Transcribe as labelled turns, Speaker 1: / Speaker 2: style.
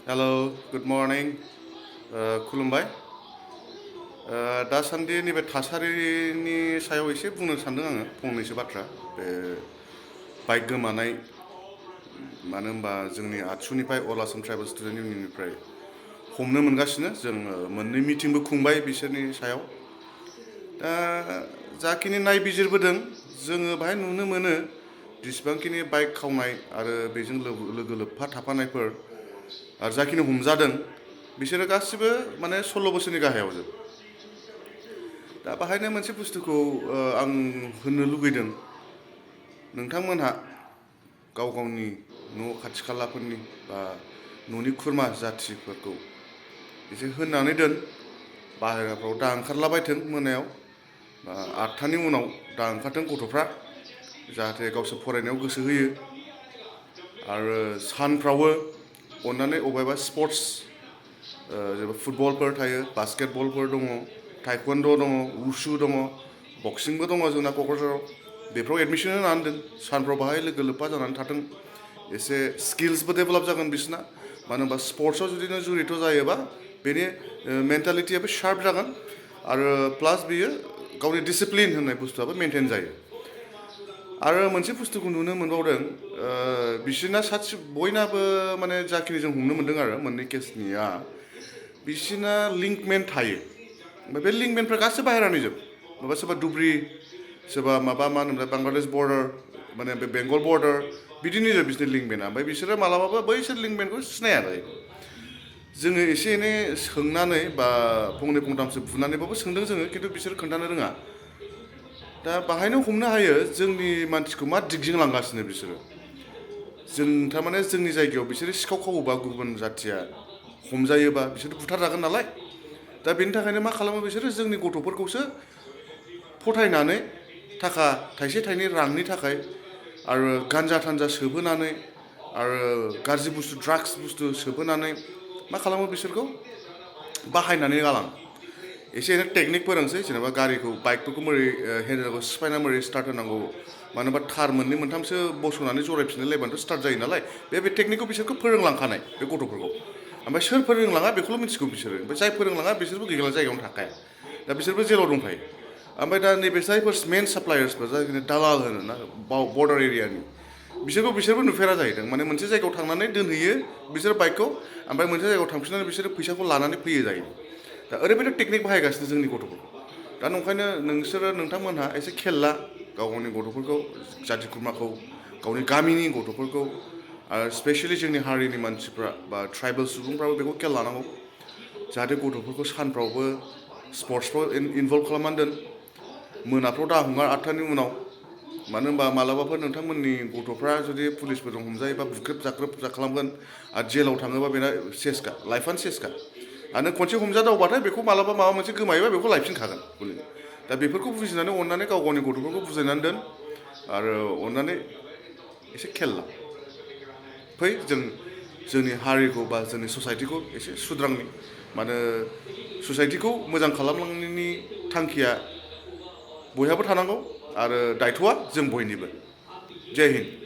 Speaker 1: Hello, good morning. खुलुमबाय. दासान्दि नैबे थासारिनि सायाव एसे बुंनो सानदों आङो फंनैसो बाथ्रा. बे बाइक गोमानाय मानो होनबा जोंनि आतसुनिफ्राय अल आसाम ट्राइबेल स्टुडेन्ट इउनियननिफ्राय हमनो मोनगासिनो जों मोननै मिटिंबो खुंबाय बिसोरनि सायाव. दा जाखिनि नायबिजिरबोदों जोङो बाहाय नुनो मोनो जेसेबांखिनि बाइक खावनाय आरो बेजों लोगो लोब्बा थाफानायफोर आरो जाखिनि हमजादों बिसोरो गासिबो माने 16 बोसोरनि गाहायाव जोब. दा बाहायनो मोनसे बुस्थुखौ आं होननो लुगैदों नोंथांमोनहा गाव गावनि न' खाथि खालाफोरनि बा न'नि खुरमा जाथिफोरखौ एसे होननानै दोन बाहेराफ्राव दा ओंखारलाबायथों मोनायाव 8थानि उनाव दा ओंखारथों गथ'फ्रा जाहाथे गावसोर फरायनायाव गोसो होयो आरो सानफ्रावबो अन्नानै अबेबा स्पर्ट्स जेनेबा फुटबलफोर थायो बास्केटबलफोर दङ टाइकवान्ड' दङ उसु दङ बक्सिंबो दङ जोंना क'क्राझाराव बेफोराव एडमिसन होनानै दोन सानफ्राव बाहाय लोगो लोब्बा जानानै थाथों एसे स्किल्सबो डेभेलप जागोन बिसोरना मानो होनबा स्पर्ट्सआव जुदि नों जुरित' जायोबा बेनि मेन्टेलिटियाबो शार्प जागोन आरो प्लास बियो गावनि डिसिप्लिन होननाय बुस्थुआबो मेनटेन जायो. आरो मोनसे बुस्थुखौ नुनो मोनबावदों बिसोरना बयनाबो माने जाखिनि जों हमनो मोनदों आरो मोननै केसनिया बिसोरना लिंकमेन थायो. ओमफ्राय बे लिंकमेनफ्रा गासैबो बाहेरानि जोब माबा सोरबा धुब्रि सोरबा माबा मा होनोमोनलाय बांलादेश बर्डार माने बे बेंगल बर्डार बिदिनो जोब बिसोरनि लिंकमेना. ओमफ्राय बिसोरो मालाबाबो बैसोर लिंकमेनखौ सिनाया जायो. जोङो एसे एनै सोंनानै बा फंनै फंथामसो बुनानैबाबो सोंदों जोङो खिन्थु बिसोर खोन्थानो रोङा. दा बाहायनो हमनो हायो जोंनि मानसिखौ मा दिगजों लांगासिनो बिसोरो. जों थारमाने जोंनि जायगायाव बिसोरो सिखाव खावोबा गुबुन जाथिया हमजायोबा बिसोर बुथारजागोन नालाय. दा बेनि थाखायनो मा खालामो बिसोरो जोंनि गथ'फोरखौसो फथायनानै थाखा थाइसे थाइनै रांनि थाखाय आरो गान्जा थान्जा सोबहोनानै आरो गाज्रि बुस्थु ड्राग्स बुस्थु सोबहोनानै मा खालामो बिसोरखौ बाहायनानै गालाङो. एसे एनै टेकनिक फोरोंसै जेनेबा गारिखौ बाइकफोरखौ बोरै हेन्देलखौ सिफायना बोरै स्टार्ट होनांगौ मानो होनबा थार मोननै मोनथामसो बस'नानै जरायफिननो लायबानोथ' स्टार्ट जायो नालाय बे टेकनिकखौ बिसोरखौ फोरोंलांखानाय बे गथ'फोरखौ. ओमफ्राय सोर फोरोंलाङा बेखौल' मिथिगौ बिसोरो. ओमफ्राय जाय फोरोंलाङा बिसोरबो गैला जायगायावनो थाखाया. दा बिसोरबो जेलाव दंखायो. ओमफ्राय दा नैबे जायफोर मेन साप्लायार्सफोर जायखिनि दालाल होनो ना बर्डार एरियानि बिसोरबो नुफेरा जाहैदों माने मोनसे जायगायाव थांनानै दोनहैयो बिसोर बाइकखौ ओमफ्राय मोनसे जायगायाव थांफिननानै बिसोरो फैसाखौ लानानै फैयो जायो. दा ओरैबायदि टेकनिक बाहायगासिनो जोंनि गथ'फोरखौ. दा नंखायनो नोंथांमोनहा एसे खेल ला गाव गावनि गथ'फोरखौ जाथि खुरमाखौ गावनि गामिनि गथ'फोरखौ आरो स्पेसियेलि जोंनि हारिनि मानसिफ्रा बा ट्राइबेल सुबुंफ्राबो बेखौ खेल लानांगौ जाहाथे गथ'फोरखौ सानफ्रावबो स्पर्ट्सफ्राव इनभल्भ खालामनानै दोन मोनाफ्राव दा हगार 8थानि उनाव मानो होनबा मालाबाफोर नोंथांमोननि गथ'फ्रा जुदि पुलिसफोरजों हमजायोबा बुख्रेब जाख्रेब खालामगोन आरो जेलाव थाङोबा बेना सेसखा लाइफआनो सेसखा आरो खनसे हमजादावबाथाय बेखौ मालाबा माबा मोनसे गोमायोबा बेखौ लायफिनखागोन बुलिनो. दा बेफोरखौ बुजिनानै अननानै गाव गावनि गथ'फोरखौ बुजायनानै दोन आरो अननानै एसे खेल ला. फै जोंनि हारिखौ बा जोंनि ससाइटिखौ एसे सुद्रांनि मानो ससाइटिखौ मोजां खालामलांनायनि थांखिया बयहाबो थानांगौ आरो दायथ'आ जों बयनिबो. जय हिन्द.